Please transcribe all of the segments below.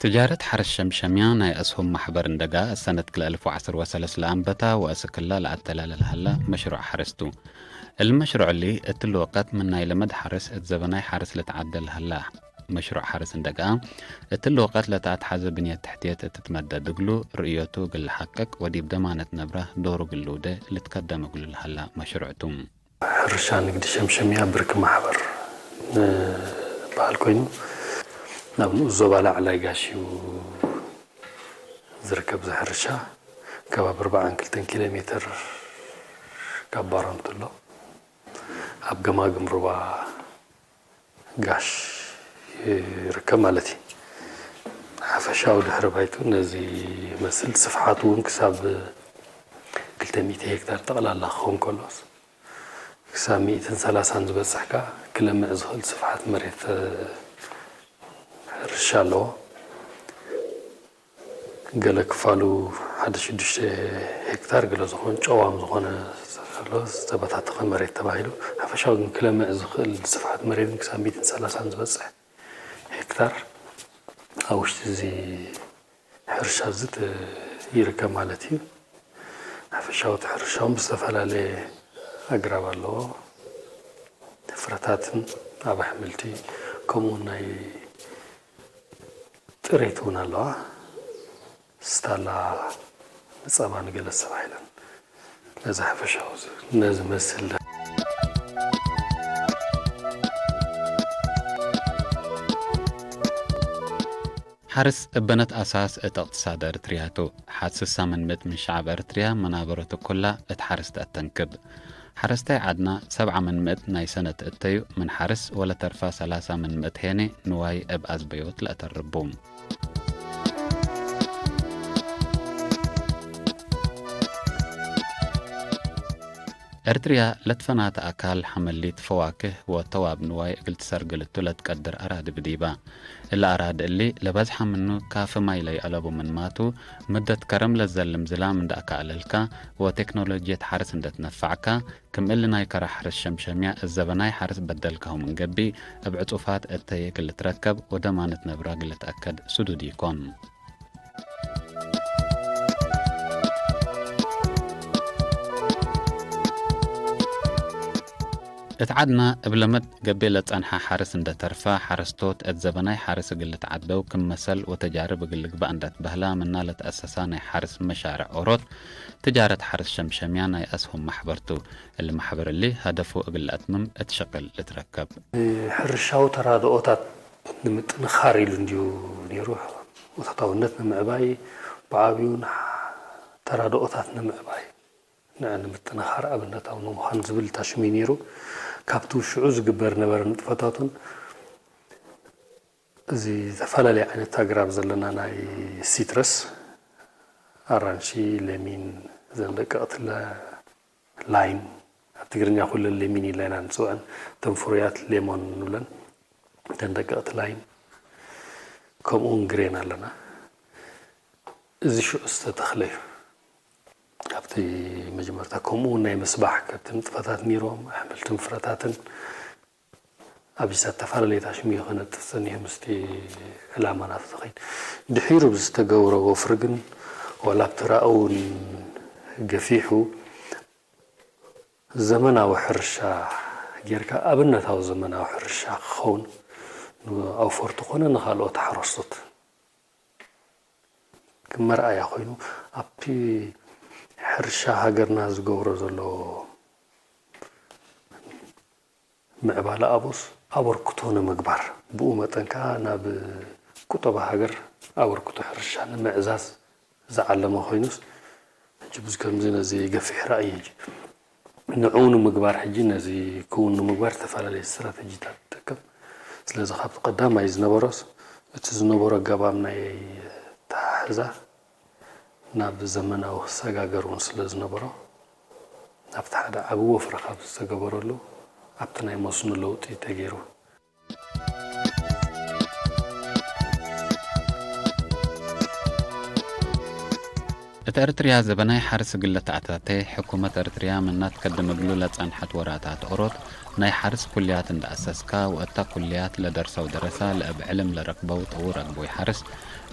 ትጃረት ሓርስ ሸምሸምያ ናይ ኣስሁም ማሕበር እንደጋ ሰነት ክልተ ኣልፍ ወዓሰርተ ወሰለስተ ለኣንበታ ወእስክላ ለኣተላለል ሃላ መሽሩዕ ሓርስቱ። እሊ መሽሩዕ እሊ እትሊ ወቀት ምን ናይ ለመድ ሓርስ እት ዘበናይ ሓርስ ልትዓደል ሃላ። መሽሩዕ ሓርስ እንደጋ እትሊ ወቀት ለተኣትሓዘ ብንየት ትሕትየት እትትመደ ድግሉ ርእዮቱ ግል ሓቀቅ ወዲብ ደማነት ነብራ ዶሩ ግልውደ ልትከደም እግሉ ለሃላ መሽሩዕቱ። ሕርሻ ንግዲ ሸምሸምያ ብርኪ ማሕበር ዝበሃል ኮይኑ፣ ናብ ንኡስ ዞባ ላዕላይ ጋሽ እዩ ዝርከብ። እዚ ሕርሻ ከባቢ ኣርባዓን ክልተን ኪሎ ሜትር ካብ ባረንቱ ኣሎ። ኣብ ገማግም ሩባ ጋሽ ይርከብ ማለት እዩ። ሓፈሻዊ ድሕሪ ባይቱ ነዚ ይመስል። ስፍሓቱ እውን ክሳብ ክልተ ሚእቲ ሄክታር ጠቕላላ ክኸውን ከሎስ፣ ክሳብ ሚእትን ሰላሳን ዝበጽሕ ከኣ ክለምዕ ዝኽእል ስፍሓት መሬት፣ እ፣ ሕርሻ ኣለዎ። ገለ ክፋሉ ሓደ ሽዱሽተ ሄክታር፣ ገለ ዝኾነ ጨዋም ዝኾነ ዘሎ ዝተበታተኸ መሬት ተባሂሉ፣ ሓፈሻዊ ግን ክለምዕ ዝኽእል ስፍሓት መሬት ግን ክሳብ ሚእትን ሰላሳን ዝበጽሕ ሄክታር ኣብ ውሽጢ እዚ ሕርሻ እዚ ት-፣ ይርከብ ማለት እዩ። ሓፈሻዊ እቲ ሕርሻ እውን ብዝተፈላለየ ኣግራብ ኣለዎ። ፍረታትን ኣብ ኣሕምልቲ፣ ከምኡ እውን ናይ ጥሪት እውን ኣለዋ። ስታላ ንጸባ ንገለ ተባሂለን። ነዚ ሓፈሻዊ እዚ ነዚ መስል። ሓርስ እበነት ኣሳስ እት እቕትሳድ ኤርትርያቱ። ሓት ስሳ ምን ምእት ምን ሸዓብ ኤርትርያ መናበረቱ ኩላ እት ሓርስ ተእተንክብ። ሓረስታይ ዓድና ሰብዓ ምን ምእት ናይ ሰነት እተዩ ምን ሓርስ ወለተርፋ ሰላሳ ምን ምእት ሄኔ ንዋይ እብ ኣዝበዮት ለእተርቡ። ኤርትርያ ለትፈናተ ኣካል ሓመሊት ፈዋክህ ወተዋብ ንዋይ እግል ትሰርግልቱ ለትቀድር ኣራድብ ዲባ። እለ ኣራድ እሊ ለበዝሓ ምኑ ካፊ ማይ ለይአለቡ ምን ማቱ፣ ምደት ከረም ለዘልም ዝላም እንዳ አካእለልካ ወቴክኖሎጅየት ሓርስ እንደትነፋዕካ፣ ክም እሊ ናይ ከራ ሓርስ ሸምሸምያ እዘበናይ ሓርስ በደልካሁ ምን ገብእ፣ እብ ዕጹፋት እተየ ክልትረከብ ወደማነት ነብራ ግልትአከድ ስዱድ ይኮን። እት ዓድና እብ ለመድ ገቤ ለጸንሐ ሓርስ እንደ ተርፈ፣ ሓረስቶት እት ዘበናይ ሓርስ እግል ልትዓደው ክም መሰል ወተጃርብ እግል ልግባእ እንደ ትበህላ፣ ምና ለተአሰሳ ናይ ሓርስ መሻርዕ ኦሮት ትጃረት ሓርስ ሸምሸምያ ናይ አስሁም ማሕበር ቱ። እሊ ማሕበር እሊ ሀደፉ እግል ለአትምም እት ሸቅል ልትረከብ። ሕርሻዊ ተራድኦታት ንምጥንኻር ኢሉ እንድዩ ነይሩ። ወታታውነት ንምዕባይ፣ ብዓብዩ ንሓ-፣ ተራድኦታት ንምዕባይ፣ ንዕ ንምጥንኻር ኣብነታዊ ንምዃን ዝብል ታሽሙ እዩ ነይሩ። ካብቲ ሽዑ ዝግበር ነበረ ንጥፈታቱን፣ እዚ ዝተፈላለየ ዓይነት ኣግራብ ዘለና ናይ ሲትረስ፣ ኣራንሺ፣ ለሚን፣ ዘን ደቀቕቲ ለ-፣ ላይም፣ ኣብ ትግርኛ ኩለን ሌሚን ኢልና ኢና ንፅውዐን፣ እተን ፍሩያት ሌሞን ንብለን፣ እተን ደቀቕቲ ላይም፣ ከምኡ እውን ግሬን ኣለና። እዚ ሽዑ ዝተተኽለ እዩ። ኣብቲ መጀመርታ ከምኡ እውን ናይ ምስባሕ ከብቲ ንጥፈታት ነይሮም፣ ኣሕምልትን ፍረታትን፣ ኣብዚ ዝተፈላለየ ታሽሙ እዩ ክነጥፍ ጸኒሑ ምስቲ ዕላማ ናቱ ተኸይድ። ድሒሩ ብዝተገብረ ወፍሪ ግን ዋላ ኣብቲ ራእውን ገፊሑ ዘመናዊ ሕርሻ ጌርካ ኣብነታዊ ዘመናዊ ሕርሻ ክኸውን ንኣውፈርቱ ኮነ ንኻልኦት ሓረስቶት ከም መርኣያ ኮይኑ ኣብቲ ሕርሻ ሃገርና ዝገብሮ ዘሎ ምዕባለ ኣቡስ ኣበርክቶ ንምግባር፣ ብኡ መጠን ከኣ ናብ ቁጠባ ሃገር ኣበርክቶ ሕርሻ ንምዕዛዝ ዝዓለመ ኮይኑስ፣ ሕጂ ብዚ ከምዚ ነዚ ገፊሕ ራእይ ሕጂ ንዕኡ ንምግባር፣ ሕጂ ነዚ ክውን ንምግባር ዝተፈላለየ ስትራተጂታት ይጠቅም። ስለዚ ካብቲ ቀዳማይ ዝነበሮስ፣ እቲ ዝነበሮ ኣገባብ ናይ ኣተሓሕዛ ናብ ዘመናዊ ክሰጋገር እውን ስለ ዝነበሮ፣ ናብቲ ሓደ ዓቢ ወፍሪ ካብ ዝተገበረሉ፣ ኣብቲ ናይ መስኖ ለውጢ ተገይሩ። እት ኤርትርያ ዘበናይ ሓርስ ግለ ተኣታተ፣ ሕኩመት ኤርትርያ ምናት ከድም እግሉ ለጸንሐት ወራታት ኦሮት፣ ናይ ሓርስ ኩልያት እንዳ ኣሰስካ፣ ወእታ ኩልያት ለደርሰው ደረሳ፣ ለእብ ዕልም ለረክበው ጠውር ኣግቦይ ሓርስ፣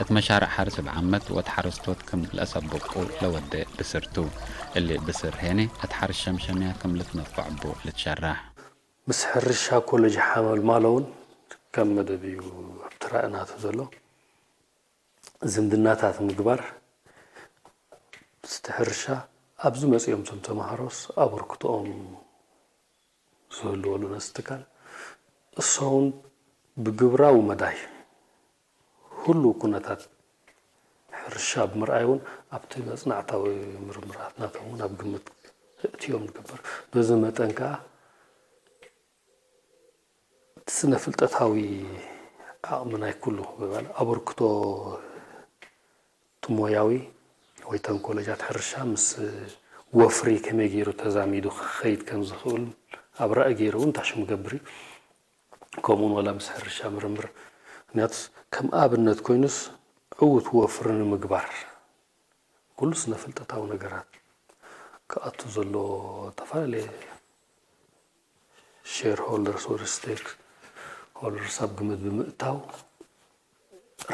እት መሻርዕ ሐርስ እብ ዓመት ወእት ሐረስቶት ክም ለአሰብቁ ለወዴ ብስር ቱ። እሊ ብስር ሄኔ እት ሐርስ ሸምሸምያ ክም ልትነፈዕ ቡ ልትሸራሕ። ምስ ሕርሻ ኮሌጅ ሓመልማሎ እውን ከም መደብ እዩ ኣብቲ ራእይ ናቱ ዘሎ። ዝምድናታት ምግባር ምስቲ ሕርሻ ኣብዚ መፂኦም እቶም ተምሃሮስ ኣበርክቶኦም ዝህልወሉ ነዚ ትካል እሶውን ብግብራዊ መዳይ ህሉው ኩነታት ሕርሻ ብምርኣይ እውን ኣብቲ መፅናዕታዊ ምርምራት ናቶም እውን ኣብ ግምት እእትዮም ንገብር። በዚ መጠን ከዓ እቲ ስነ ፍልጠታዊ ዓቕሚ ናይ ኩሉ ክበሃል ኣበርክቶ እቲ ሞያዊ ወይ ተን ኮለጃት ሕርሻ ምስ ወፍሪ ከመይ ገይሩ ተዛሚዱ ክኸይድ ከም ዝኽእል ኣብ ራእይ ገይሩ እውን ታሽሙ ገብር እዩ። ከምኡውን ዋላ ምስ ሕርሻ ምርምር ምክንያቱ ከም ኣብነት ኮይኑስ ዕውት ወፍሪ ንምግባር ኩሉ ስነ ፍልጠታዊ ነገራት ክኣቱ ዘሎ ዝተፈላለየ ሼር ሆልደርስ ወይ ስቴክ ሆልደርስ ኣብ ግምት ብምእታው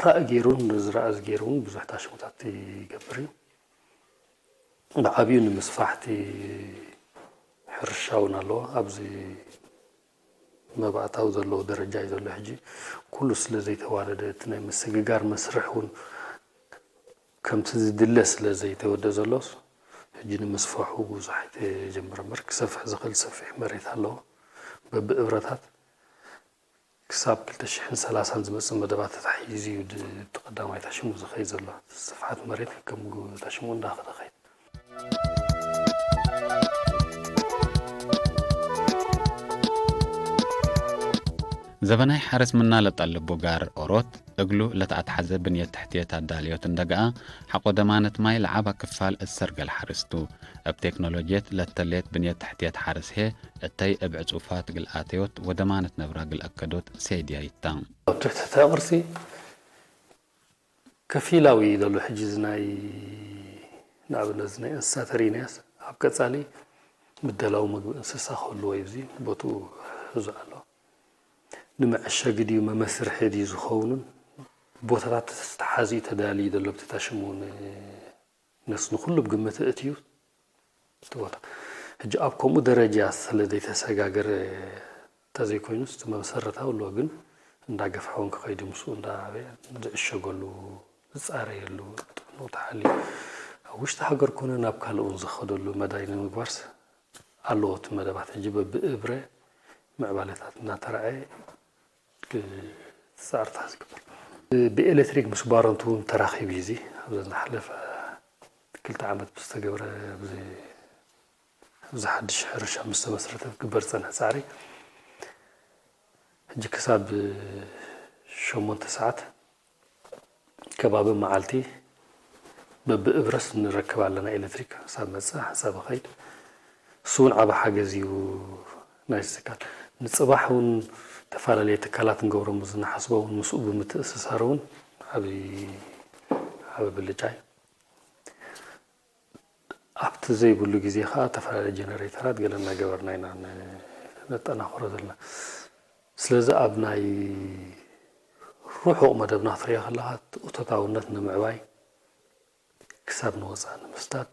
ራእ ገይሩን ነዚ ራእዚ ገይሩ እውን ብዙሕ ታሽሙታት ይገብር እዩ። ብዓብዩ ንምስፋሕቲ ሕርሻ እውን ኣለዎ ኣብዚ መባእታዊ ዘለዎ ደረጃ እዩ ዘሎ ሕጂ ኩሉ ስለ ዘይተዋደደ እቲ ናይ ምስግጋር መስርሕ እውን ከምቲ ዝድለ ስለ ዘይተወደ ዘሎስ ሕጂ ንምስፋሑ ብዙሕ ኣይተጀምረ እምበር ክሰፍሕ ዝኽእል ሰፊሕ መሬት ኣለዎ በብእብረታት ክሳብ ክልተ ሽሕን ሰላሳን ዝመፅእ መደባት ተታሒዙ እዩ እቲ ቀዳማይ ታሽሙ ዝኸይድ ዘሎ ስፍሓት መሬት ከም ታሽሙ እንዳኸደ ኸይድ ዘበናይ ሓረስ ምና ለጠልቡ ጋር ኦሮት እግሉ ለተኣትሓዘ ብንየት ትሕትየት ኣዳልዮት እንደገኣ ሓቆ ደማነት ማይ ለዓባ ክፋል እሰርገል ሓርስቱ እብ ቴክኖሎጅየት ለተሌት ብንየት ትሕትየት ሓርስ ሄ እተይ እብ ዕጹፋት ግልኣተዮት ወደማነት ነብራ ግልኣከዶት ሴድያ ይታ። ኣብ ትሕቲ ተቕርሲ ከፊላዊ እዩ ዘሎ ሕጂ እዚ ናይ ንኣብነት እዚ ናይ እንስሳ ተሪናያስ ኣብ ቀጻሊ ምደላዊ ምግቢ እንስሳ ክህልዎ እዩ እዚ ቦትኡ ሕዙ ኣሎ። ንመዐሸጊ ድዩ መመስርሒ ድዩ ዝኸውንን ቦታታት ተሓዚኡ ተዳልዩ ዘሎ ብቲ ታሽሙ እውን ነስ ንኩሉ ብግምት እእትዩ እቲ ቦታ ሕጂ ኣብ ከምኡ ደረጃ ስለ ዘይተሰጋገረ እንተዘይኮይኑስ እቲ መሰረታዊ ኣለዎ ግን እንዳገፍሐ እውን ክኸይዱ ምስኡ እንዳበየ ዝዕሸገሉ ዝፃረየሉ ጥዕንኡ ተሓልዩ ኣብ ውሽጢ ሃገር ኮነ ናብ ካልእ እውን ዝኸደሉ መዳይ ንምግባርስ ኣለዎ እቲ መደባት ሕጂ በብእብረ ምዕባለታት እናተረኣየ ፃዕርታት ዝግበር ብኤሌክትሪክ ምስ ባረንቱ እውን ተራኺቡ እዩ እዚ ኣብዚ ዝሓለፈ ክልተ ዓመት ብዝተገብረ ኣብዚ ሓድሽ ሕርሻ ምስ ተመስረተ ዝግበር ዝፀንሐ ፃዕሪ ሕጂ ክሳብ ሸሞንተ ሰዓት ከባቢ መዓልቲ በብእብረስ ንረክብ ኣለና ኤሌክትሪክ ሓሳብ መፀ ሓሳብ ኸይድ እሱ እውን ዓብ ሓገዝ እዩ ናይ ትካል ንፅባሕ እውን ተፈላለየ ትካላት ንገብሮም ዝንሓስቦ እውን ምስኡ ብምትእስሳር እውን ዓብ ዓብ ብልጫ እዩ ኣብቲ ዘይብሉ ግዜ ከዓ ተፈላለየ ጀነሬተራት ገለ እናገበርና ኢና ነጠናኽሮ ዘለና ስለዚ ኣብ ናይ ርሑቕ መደብና ክትሪኦ ከለኻ እቶታውነት ንምዕባይ ክሳብ ንወፃኢ ንምስዳድ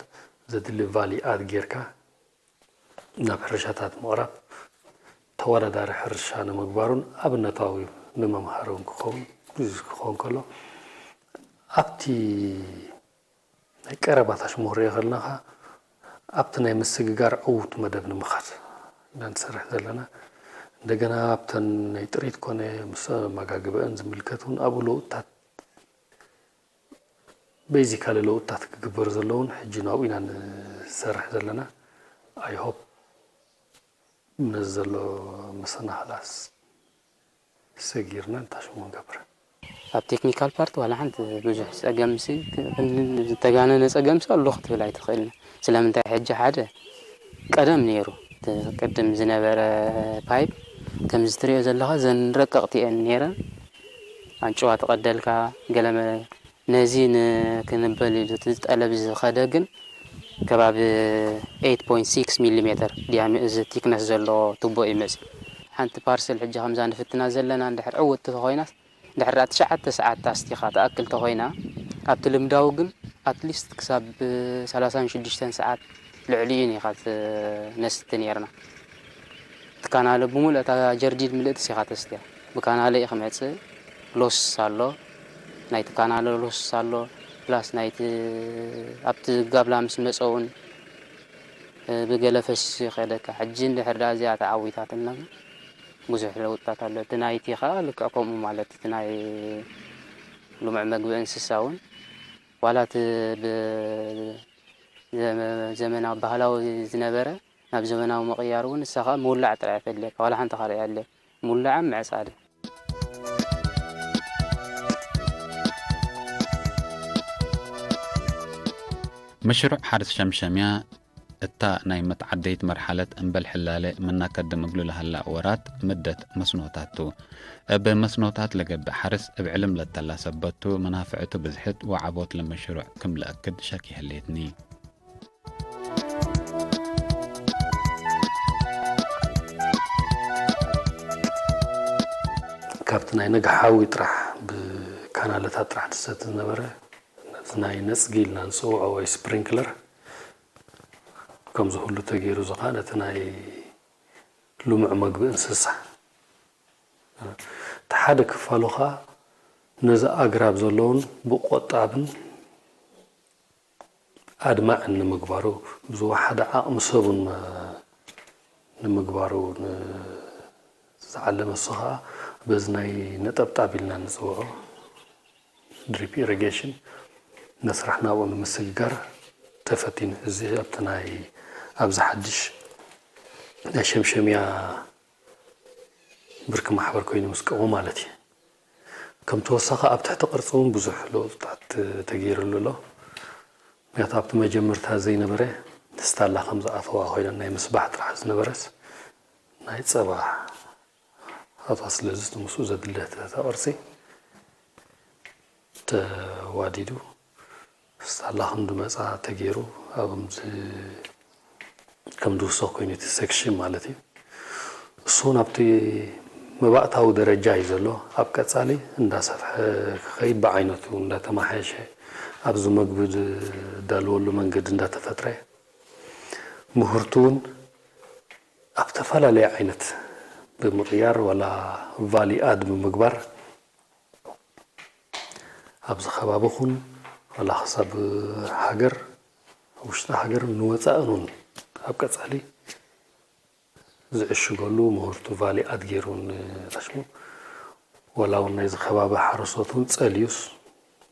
ዘድሊ ቫሊ ኣድ ጌርካ ናብ ሕርሻታት ምቕራብ ተወዳዳሪ ሕርሻ ንምግባሩን ኣብነታዊ ንመምሃሪ እውን ክኸውን ክኸውን ከሎ ኣብቲ ናይ ቀረባ ታሽሙ ክሪኦ ከለና ከኣ ኣብቲ ናይ ምስግጋር ዕዉት መደብ ንምኻድ ኢና ንሰርሕ ዘለና። እንደገና ኣብተን ናይ ጥሪት ኮነ ምስ ኣመጋግበአን ዝምልከት እውን ኣብኡ ለውጥታት ቤዚካሊ ለውጥታት ክግበር ዘለውን ሕጂ ናብኡ ኢና ንሰርሕ ዘለና። I hope ነዚ ዘሎ መሰናኽላስ ሰጊርና ንታሽሙ ንገብር። ኣብ ቴክኒካል ፓርት ዋላ ሓንቲ ብዙሕ ፀገምሲ ዝተጋነነ ፀገምሲ ኣሎ ክትብል ኣይትኽእልን። ስለምንታይ ሕጂ ሓደ ቀደም ነይሩ እቲ ቅድም ዝነበረ ፓይፕ ከምዚ ትሪኦ ዘለኻ ዘን ረቀቕቲ እየን ነይረን ኣንጭዋ ትቐደልካ ገለ ነዚ ክንበል ኢሉ እቲ ጠለብ ዝኸደ ግን ከባቢ eight point six ሚሊ ሜተር ዲያሚ እዚ ቲክነስ ዘለዎ ቱቦ እዩ መፅዩ። ሓንቲ ፓርሰል ሕጂ ከምዛ ንፍትና ዘለና እንድሕር ዕውት ተኾይናስ ድሕሪ ትሽዓተ ሰዓት ኣስቲኻ ትኣክል ተኾይና፣ ኣብቲ ልምዳዊ ግን ኣትሊስት ክሳብ ሰላሳን ሽዱሽተን ሰዓት ልዕሊኡን ኢኻ ትነስቲ ነርና። እቲ ካናለ ብምሉእ እታ ጀርዲን ምልእቲ ኢኻ ተስትያ። ብካናለ እዩ ክመጽእ፣ ሎስ ኣሎ፣ ናይቲ ካናለ ሎስ ኣሎ፣ ፕላስ ናይቲ ኣብቲ ጋብላ ምስ መጸ እውን ብገለ ፈሲሱ ይኸደካ። ሕጂ እንድሕር ደኣ እዚኣ ተዓዊታትና ብዙሕ ለውጥታት ኣሎ። እቲ ናይቲ ኸኣ ልክዕ ከምኡ ማለት እቲ ናይ ልሙዕ መግቢ እንስሳ እውን ዋላ እቲ ብ-፣ ዘመ-፣ ዘመናዊ ባህላዊ ዝነበረ ናብ ዘመናዊ ምቕያር እውን ንሳ ኸኣ ምውላዕ ጥራይ ፈድልየካ፣ ዋላ ሓንቲ ካልእ የለ። ምውላዕን ምዕጻድን። መሽሩዕ ሓርስ ሸምሸምያ እታ ናይ መተዓደይት መርሓለት እምበል ሕላለ መናከዲ ምግሉ ለሃላ ወራት ምደት መስኖታቱ። እብ መስኖታት ለገብእ ሓርስ እብ ዕልም ለተላ ሰበቱ መናፍዕቱ ብዝሕት ወዓቦት ለመሽሩዕ ክም ለእክድ ሸክ ይህሌትኒ። ካብቲ ናይ ነግሓዊ ጥራሕ ብካናለታት ጥራሕ ትሰቲ ዝነበረ ነዚ ናይ ነጽጊ ኢልና ንጽውዖ ወይ ስፕሪንክለር ከምዚ ኩሉ ተገይሩ እዚ ኸዓ ነቲ ናይ ልሙዕ መግቢ እንስሳ እቲ ሓደ ክፋሉ ኸዓ ነዚ ኣግራብ ዘለውን ብቆጣብን ኣድማዕን ንምግባሩ ብዝወሓደ ዓቕሚ ሰቡን ንምግባሩ ዝዓለመ እሱ ኸዓ በዚ ናይ ነጠብጣብ ኢልና ንፅውዖ ድሪፕ ኢሪጌሽን ነስራሕ ናብኡ ንምስግጋር ተፈቲኑ። እዚ ኣብቲ ናይ ኣብዚ ሓድሽ ናይ ሸምሸምያ ብርኪ ማሕበር ኮይኑ ምስ ቀሙ ማለት እዩ። ከም ተወሳኺ ኣብ ትሕቲ ቅርፂ እውን ብዙሕ ለውጥታት ተገይርሉ ኣሎ። ምክንያቱ ኣብቲ መጀመርታ ዘይነበረ ስታላ ከም ዝኣተዋ ኮይና ናይ ምስባሕ ጥራሕ ዝነበረስ ናይ ፀባ ኣታ ስለዚ እቲ ምስኡ ዘድለ እቲ ቅርፂ ተዋዲዱ ስታላ ከም ዝመፃ ተገይሩ ኣብ ከምዚ ከም ዝውሰኽ ኮይኑ እቲ ሴክሽን ማለት እዩ። እሱ እውን ኣብቲ መባእታዊ ደረጃ እዩ ዘሎ። ኣብ ቀፃሊ እንዳሰፍሐ ክኸይድ ብዓይነቱ እንዳተማሓየሸ ኣብዚ መግቢ ዝዳለወሉ መንገዲ እንዳተፈጥረ ምህርቱ እውን ኣብ ዝተፈላለየ ዓይነት ብምቕያር ዋላ ቫሊ ኣድ ብምግባር ኣብዚ ከባቢ ኹን ዋላ ክሳብ ሃገር ውሽጢ ሃገር ንወፃእን እውን ኣብ ቀፃሊ ዝዕሽገሉ ምህርቱ ቫሊ ኣድ ገይሩ ንታሽሙ ዋላ እውን ናይዚ ከባቢ ሓረስቶት እውን ፀልዩስ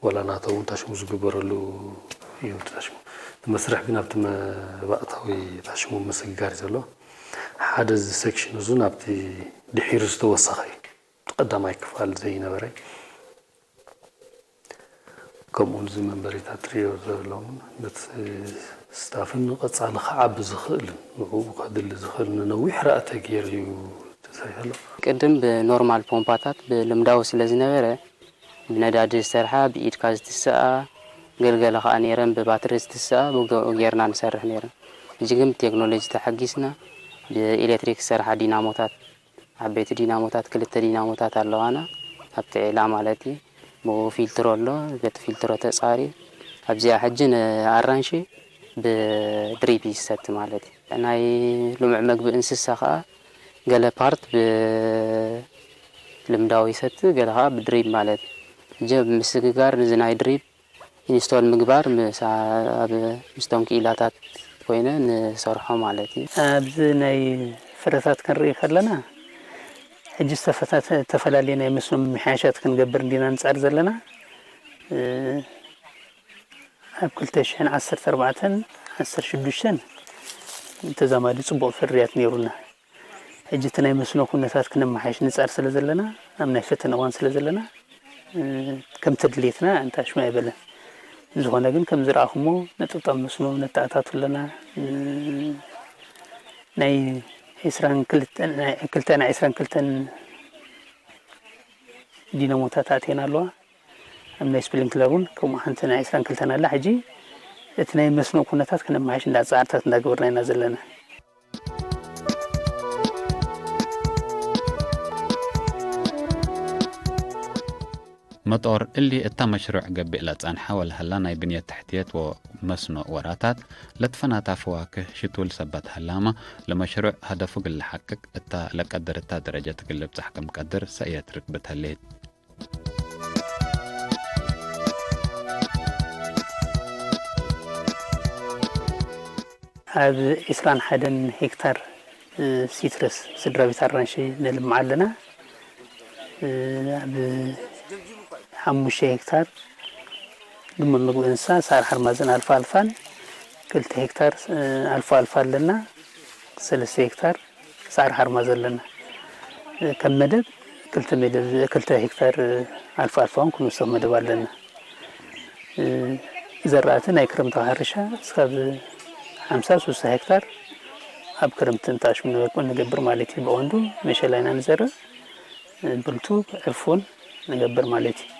ዋላ ናቶም እውን ታሽሙ ዝግበረሉ እዩ። ታሽሙ እቲ መስርሕ ግን ኣብቲ መባእታዊ ታሽሙ ምስግጋር እዩ ዘሎ። ሓደ እዚ ሴክሽን እዚ ናብቲ ድሒሩ ዝተወሰኸ እዩ። ቀዳማይ ክፋል ዘይነበረ ከምኡ እዚ መንበሪታት ትሪኦ ዘለዎም ነቲ ስታፍን ንቐፃሊ ክዓቢ ዝኽእልን ንዕኡ ከድሊ ዝኽእል ንነዊሕ ራእተ ገይሩ እዩ ተሰሪሑ ኣሎ። ቅድም ብኖርማል ፖምፓታት ብልምዳዊ ስለ ዝነበረ ብነዳዲ ዝሰርሓ ብኢድካ ዝትስኣ ገልገለ ከዓ ነይረን ብባትሪ ዝትስኣ ብኡ ጌርና ንሰርሕ ነይረን። ሕጂ ግን ብቴክኖሎጂ ተሓጊዝና ብኤሌክትሪክ ዝሰርሓ ዲናሞታት ዓበይቲ ዲናሞታት ክልተ ዲናሞታት ኣለዋና ኣብቲ ዒላ ማለት እዩ። ብኡ ፊልትሮ ኣሎ፣ በቲ ፊልትሮ ተፃርዩ ኣብዚኣ ሕጂ ንኣራንሺ ብድሪፕ ይሰቲ ማለት እዩ። ናይ ልሙዕ መግቢ እንስሳ ከዓ ገለ ፓርት ብልምዳዊ ይሰቲ፣ ገለ ከዓ ብድሪፕ ማለት እዩ። ሕጂ ኣብ ምስግጋር እዚ ናይ ድሪፕ ኢንስቶል ምግባር ምስ ኣብ ምስቶም ክኢላታት ኮይነ ንሰርሖ ማለት እዩ። ኣብዚ ናይ ፍረታት ክንርኢ ከለና ሕጂ ዝተፈታተ ዝተፈላለዩ ናይ መስኖ ምምሕያሻት ክንገብር እንዲና ንፃር ዘለና ኣብ ክልተ ሽሕን ዓሰርተ ኣርባዕተን ዓሰርተ ሽዱሽተን ተዛማዲ ፅቡቕ ፍርያት ነይሩና። ሕጂ እቲ ናይ መስኖ ኩነታት ክነመሓይሽ ንፃር ስለ ዘለና ኣብ ናይ ፈተነ እዋን ስለ ዘለና ከም ተድሌትና እንታሽሙ ኣይበለን። ዝኾነ ግን ከም ዝረኣኹሞ ነጠብጣብ መስኖ ነተኣታቱ ኣለና። ናይ ዒስራን ክልተን ናይ ክልተ ናይ ዒስራን ክልተን ዲነሞታት ኣትየን ኣለዋ። ኣብ ናይ ስፕሊንክለር እውን ከምኡ ሓንቲ ናይ ዒስራን ክልተን ኣላ። ሕጂ እቲ ናይ መስኖ ኩነታት ክነመሓይሽ እንዳ ፃዕርታት እንዳገበርና ኢና ዘለና። መጦር እሊ እታ መሽሩዕ ገቢእ ለጸንሐ ወለሀላ ናይ ብንየት ትሕትየት ወመስኖ ወራታት ለትፈናታ ፈዋክህ ሽቱል ሰበት ሀላማ ለመሽሩዕ ሀደፉ ግለሓቅቅ እታ ለቀድርታ ደረጀ ትግልብጻሕ ከም ቀድር ሰእየት ርክብት ሀሌት። ኣብ ዒስራን ሓደን ሄክታር ሲትረስ ስድራ ቤት ኣራንሺ ነልምዓ ኣለና። ኣብ ሓሙሽተ ሄክታር ድማ ምግቢ እንስሳ ሳዕሪ ሓርማዝን ኣልፋ ኣልፋን፣ ክልተ ሄክታር ኣልፋ ኣልፋ ኣለና። ሰለስተ ሄክታር ሳዕሪ ሓርማዝ ኣለና። ከም መደብ ክልተ መደብ ክልተ ሄክታር ኣልፋ ኣልፋ እውን ክንውስኽ መደብ ኣለና። ዘራእቲ ናይ ክረምታዊ ሕርሻ እስካብ ሓምሳ ስሳ ሄክታር ኣብ ክረምቲ እንተኣሽሙ ንበቁ ንገብር ማለት እዩ። ብቐንዱ መሸላ ኢና ንዘርእ፣ ብልቱ ዕፉን ንገብር ማለት እዩ።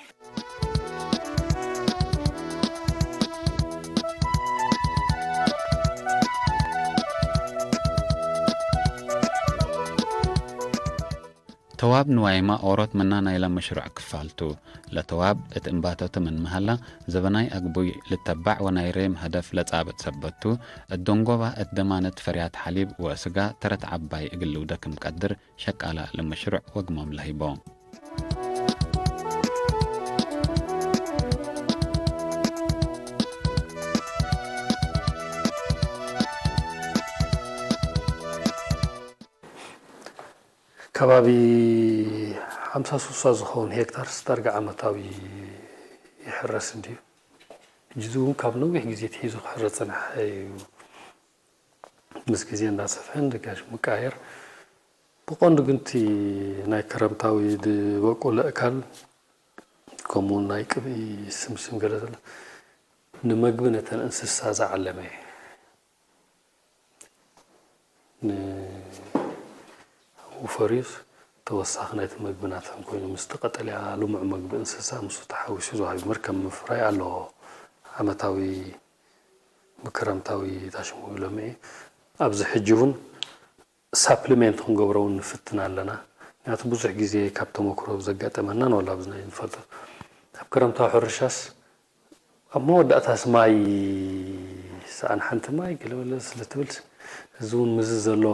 ተዋብ ንዋይማ ኦሮት መና ናይላ መሽሩዕ ክፋልቱ ለተዋብ እት እምባቶተ ምን መሃላ ዘበናይ ኣግቡይ ልተባዕ ወናይ ሬም ሀደፍ ለጻብጥ ሰበቱ እት ደንጎባ እት ደማነት ፈርያት ሐሊብ ወእስጋ ተረት ዓባይ እግል ልውደ ክም ቀድር ሸቃላ ለመሽሩዕ ወግሞም ለሂቦ። ከባቢ ሓምሳ ስሳ ዝኸውን ሄክታርስ ዳርጋ ዓመታዊ ይሕረስ እንድዩ። ሕጂ እዚ እውን ካብ ነዊሕ ግዜ ኣትሒዙ ክሕረስ ዝጸንሐ እዩ። ምስ ግዜ እንዳሰፍሐ ንደጋሽ ምቃየር ብቐንዱ ግን እቲ ናይ ክረምታዊ ዝበቁል ኣእካል ከምኡ ናይ ቅብኢ ስምስም ገለ ዘሎ ንመግቢ ነተን እንስሳ ዝዓለመ እዩ። ንውፈርዩስ ተወሳኺ ናይቲ መግቢ ናተን ኮይኑ ምስቲ ቀጠልያ ልሙዕ መግቢ እንስሳ ምስኡ ተሓዊሱ ዝሃብ መርከብ ምፍራይ ኣለዎ። ዓመታዊ ብክረምታዊ ታሽሙ ለምዒ ኣብዚ ሕጂ እውን ሳፕሊሜንት ክንገብሮ እውን ንፍትን ኣለና። ምክንያቱ ብዙሕ ግዜ ካብ ተመክሮ ዘጋጠመና ንወላ ኣብዚ ናይ ንፈልጦ ኣብ ክረምታዊ ሕርሻስ ኣብ መወዳእታስ ማይ ሰኣን ሓንቲ ማይ ገለመለ ስለ ትብል እዚ እውን ምዚ ዘሎ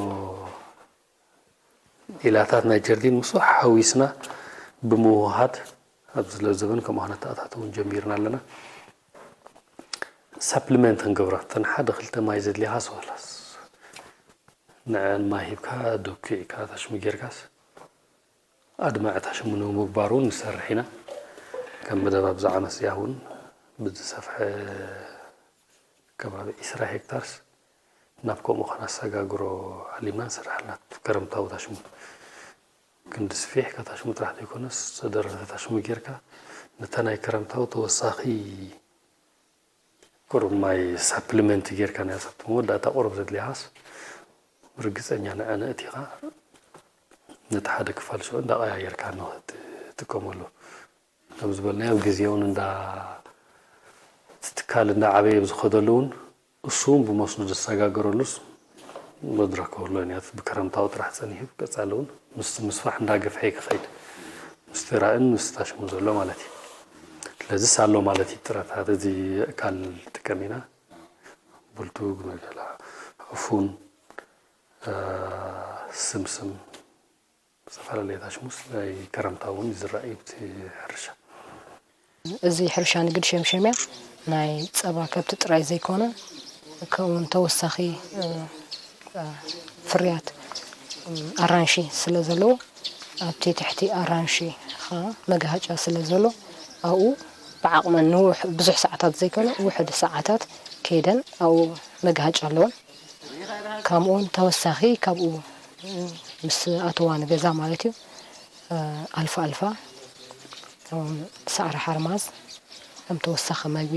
ኢላታት ናይ ጀርዲን ምስኡ ሓዊስና ብምውሃድ ኣብዚ ለዘበን ከምኡ ዓይነት ኣታተውን ጀሚርና ኣለና። ሳፕሊመንት ክንገብራ እተን ሓደ ክልተ ማይ ዘድልያኻስ ዋላስ ንዐን ማይ ሂብካ ደኩዕካ ታሽሙ ጌርካስ ኣድማዒ ታሽሙ ንምግባር እውን ንሰርሕ ኢና። ከም መደብ ኣብዚ ዓመት እዚኣ እውን ብዝሰፍሐ ከባቢ ዒስራ ሄክታርስ ናብ ከምኡ ከነሰጋግሮ ዓሊምና ንሰርሕ ኣለና። ክረምታዊ ታሽሙ ክንዲ ስፊሕ ከታሽሙ ጥራሕ ዘይኮነስ ዝተደረተ ታሽሙ ጌርካ ነታ ናይ ክረምታዊ ተወሳኺ ቁሩብ ማይ ሳፕሊመንት ጌርካ ናይ ሳፕ መወዳእታ ቁሩብ ዘድልያኻስ ርግጸኛ ንዕነ እቲኻ ነቲ ሓደ ክፋል ሽዑ እንዳቐያየርካ ንኽትጥቀመሉ ከም ዝበልናዮ ግዜ እውን እንዳ እቲ ትካል እንዳዓበየ ብዝኸደሉ እውን እሱ እውን ብመስኖ ዝሰጋገረሉስ መድረክ ክህሉ እኒያት ብከረምታዊ ጥራሕ ጸኒሑ ቀጻሊ እውን ምስ ምስፋሕ እንዳገፍሐ ክኸይድ ምስቲ ራእን ምስ ታሽሙ ዘሎ ማለት እዩ። ስለዚስ ኣሎ ማለት እዩ ጥረታት እዚ ኣካል ጥቀም ኢና ብልቱ ግመገላ ዕፉን ስምስም ዝተፈላለየ ታሽሙስ ናይ ከረምታ እውን ይዝራእ እዩ እቲ ሕርሻ። እዚ ሕርሻ ንግድ ሸምሸምያ ናይ ጸባ ከብቲ ጥራይ ዘይኮነ ከምኡውን ተወሳኺ ፍርያት ኣራንሺ ስለ ዘለዎ ኣብቲ ትሕቲ ኣራንሺ ኸዓ መጋሃጫ ስለ ዘሎ ኣብኡ ብዓቕመን ንውሕ ብዙሕ ሰዓታት ዘይኮነ ውሕድ ሰዓታት ከይደን ኣብኡ መጋሃጫ ኣለወን። ከምኡውን ተወሳኺ ካብኡ ምስ ኣተዋ ንገዛ ማለት እዩ ኣልፋ ኣልፋ ሳዕሪ ሓርማዝ ከም ተወሳኺ መግቢ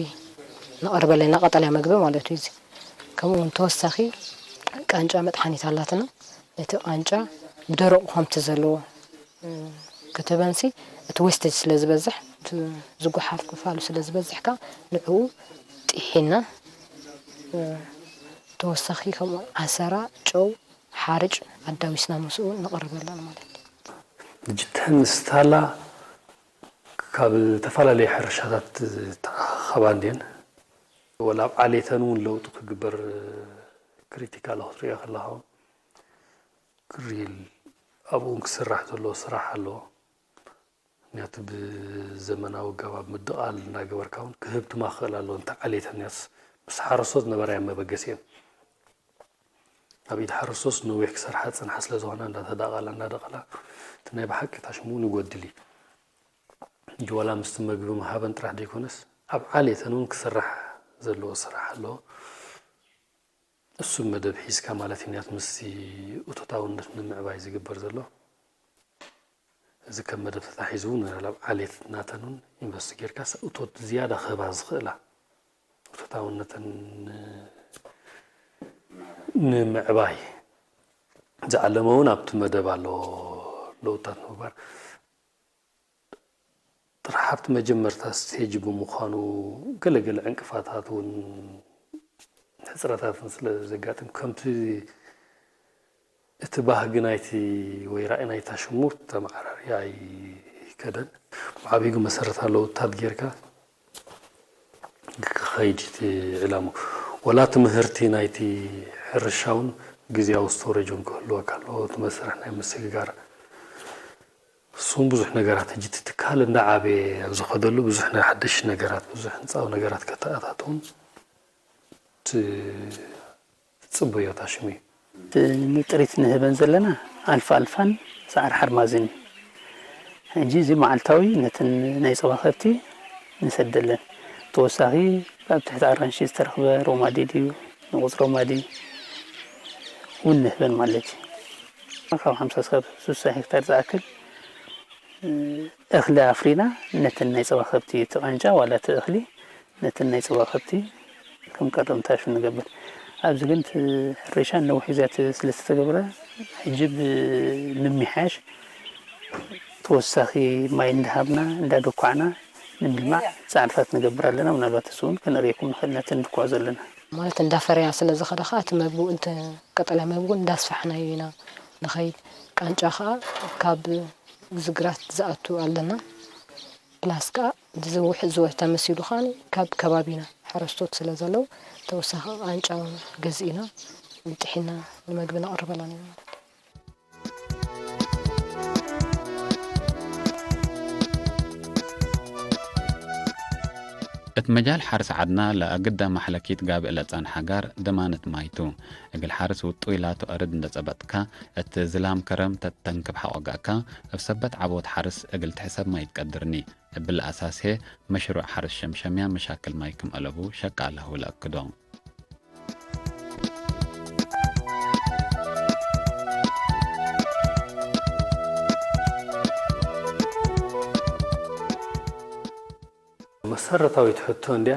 ነቐርበለና ቀጠልያ መግቢ ማለት እዩ። እዚ ከምኡ እውን ተወሳኺ ቃንጫ መጥሓኒት ኣላትና። ነቲ ቃንጫ ብደረቑ ከምቲ ዘለዎ ክትበንሲ እቲ ዌስቴጅ ስለ ዝበዝሕ እቲ ዝጓሓፍ ክፋሉ ስለ ዝበዝሕ ከዓ ንዕኡ ጢሒና ተወሳኺ ከምኡ ዓሰራ፣ ጨው፣ ሓርጭ ኣዳዊስና ምስኡ ነቕርበለን ማለት እዩ። ጅተን ስታላ ካብ ዝተፈላለዩ ሕርሻታት ተኣኻኸባ እንድየን። ወላ ኣብ ዓሌተን እውን ለውጢ ክግበር ክሪቲካል ክትሪኦ ከለኻ እውን ክሪል ኣብኡ እውን ክስራሕ ዘለዎ ስራሕ ኣለዎ። ምክንያቱ ብዘመናዊ ኣገባብ ምድቓል እናገበርካ እውን ክህብትማ ክኽእል ኣለዎ። እንተ ዓሌተን እያስ ምስ ሓረስቶት ዝነበራ እየን መበገሲአን። ኣብ ኢድ ሓረስቶስ ነዊሕ ክሰርሓ ዝጸንሓ ስለ ዝኾና እንዳተዳቐላ እንዳደቐላ እቲ ናይ ብሓቂ ታሽሙ እውን ይጎድል እዩ። ሕጂ ዋላ ምስቲ መግቢ ምሃበን ጥራሕ ዘይኮነስ ኣብ ዓሌተን እውን ክስራሕ ዘለዎ ስራሕ ኣሎ። እሱ መደብ ሒዝካ ማለት እዩ። ምክንያቱ ምስቲ እቶታውነት ንምዕባይ ዝግበር ዘሎ እዚ ከም መደብ ተታሒዙ እውን ኣብ ዓሌት ናተን እውን ኢንቨስት ጌርካ እቶት ዝያዳ ክህባ ዝኽእላ እቶታውነተን ንምዕባይ ዝዓለመ እውን ኣብቲ መደብ ኣሎ። ለውጥታት ንምግባር ጥራሕ ኣብቲ መጀመርታ ስቴጅ ብምዃኑ ገለገለ ዕንቅፋታት እውን ሕፅረታትን ስለ ዘጋጥም ከምቲ እቲ ባህጊ ናይቲ ወይ ራእይ ናይታ ሽሙ ተመዓራርያ ኣይከደን። ብዓቢጉ መሰረታዊ ለውጥታት ጌርካ ክኸይድ እቲ ዕላማ። ወላ እቲ ምህርቲ ናይቲ ሕርሻ እውን ግዝያዊ ስቶሬጅ እውን ክህልወካ ኣለዎ። እቲ መስርሕ ናይ ምስግጋር እሱን ብዙሕ ነገራት ሕጂ እቲ ትካል እንዳዓበየ ኣብ ዝኸደሉ ብዙሕ ናይ ሓደሽ ነገራት ብዙሕ ህንፃዊ ነገራት ከተኣታትውን ትፅበዮ ታሽሙ እዩ። እቲ ንጥሪት ንህበን ዘለና ኣልፋ ኣልፋን ሰዓር ሓርማዝን እዩ። ሕጂ እዚ መዓልታዊ ነተን ናይ ጸባ ከብቲ ንሰደለን። ተወሳኺ ኣብ ትሕቲ ኣራንሺ ዝተረኽበ ሮማዲ ድዩ ንቑጽ ሮማዲ እውን ንህበን ማለት እዩ። ካብ ሓምሳ እስካብ ስሳ ሄክታር ዝኣክል እኽሊ ኣፍሪና ነተን ናይ ጸባ ከብቲ እቲ ቃንጫ ዋላ እቲ እኽሊ ነተን ናይ ጸባ ከብቲ ከም ቀረብ እንታሹ ንገብር። ኣብዚ ግን እቲ ሕርሻ ነዊሕ ግዜያት ስለ ዝተገብረ ሕጂ ብምምሕያሽ ተወሳኺ ማይ እንዳሃብና እንዳደኳዕና ንምልማዕ ጻዕርታት ንገብር ኣለና። ምናልባት እሱ እውን ከነርእየኩም ንኽእል ነቲ እንድኳዕ ዘለና። ማለት እንዳፈረያ ስለ ዝኸደ ኸዓ እቲ መግቡ እንተ ቀጠልያ መግቡ እንዳስፋሕናዮ ኢና ንኸይድ። ቃንጫ ኸዓ ካብ ዝግራት ዝኣቱ ኣለና። ፕላስ ከኣ ዝውሕ ዝወ ተመሲሉ ከኣ ካብ ከባቢና ሓረስቶት ስለ ዘለዉ ተወሳኺ ቃንጫ ገዚእና ጥሒና ንመግቢ ነቕርበላን ኢና ማለት እዩ። እት መጃል ሓርስ ዓድና ለአግዳ ማሕለኪት ጋብእ ለጸንሐ ጋር ደማነት ማይቱ። እግል ሓርስ ውጡይ ላቱ አርድ እንደ ጸበጥካ፣ እት ዝላም ከረም ተተንክብ ሐቆጋካ፣ እብ ሰበት ዓቦት ሓርስ እግል ትሕሰብ ማይት ቀድርኒ። እብል አሳስ ህዬ፣ መሽሩዕ ሐርስ ሸምሸምያ መሻክል ማይ ክም አለቡ ሸቃለሁ ለአክዶ። መሰረታዊት ሕቶ እንድያ፣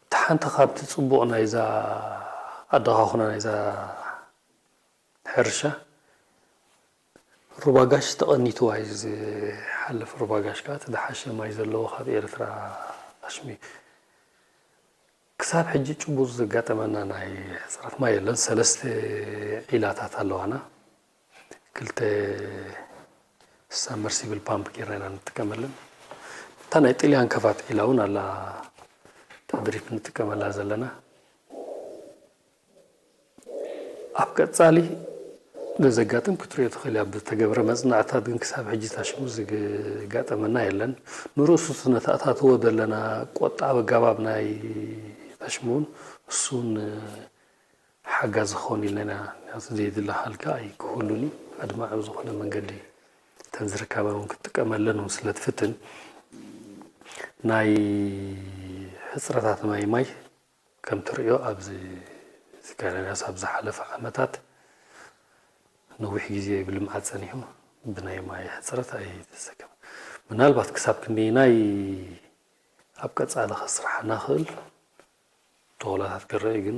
እታ ሓንቲ ካብቲ ጽቡቕ ናይዛ ኣደኻኹና ናይዛ ሕርሻ ሩባ ጋሽ ተቐኒትዋ እዩ ዝሓልፍ። ሩባ ጋሽ ከኣ እቲ ዝሓሸ ማይ ዘለዎ ካብ ኤርትራ ኣሽሚ ክሳብ ሕጂ ጭቡጥ ዘጋጠመና ናይ ሕፅረት ማይ የለን። ሰለስተ ዒላታት ኣለዋና። ክልተ ሳመርሲብል ፓምፕ ጌርና ኢና ንጥቀመለን። እታ ናይ ጥልያን ከፋት ዒላ እውን ኣላ፣ እታ ድሪፕ ንጥቀመላ ዘለና። ኣብ ቀጻሊ ዘጋጥም ክትሪኦ ትኽእል እያ። ብተገብረ መጽናዕታት ግን ክሳብ ሕጂ ታሽሙ ዝጋጠመና የለን። ንርእሱ ነተኣታትዎ ዘለና ቆጣቢ ኣገባብ ናይ ታሽሙ እውን እሱን ሓጋዚ ክኸውን ኢልና ኢና። ምክንያቱ ዘይድለ ሃልካ ኣይክህሉን እዩ። ኣድማዒ ብዝኾነ መንገዲ እተን ዝርከባ እውን ክትጥቀመለን እውን ስለ ትፍትን ናይ ሕፅረታት ማይ ማይ ከም ትርእዮ ኣብዚ ዝካረንያስ ኣብ ዝሓለፈ ዓመታት ነዊሕ ግዜ ብልምዓት ጸኒሑ ብናይ ማይ ሕጽረት ኣይተሰከመ። ምናልባት ክሳብ ክንደየናይ ኣብ ቀጻሊ ከስርሓና ክእል ተኽእሎታት ክረአ ግን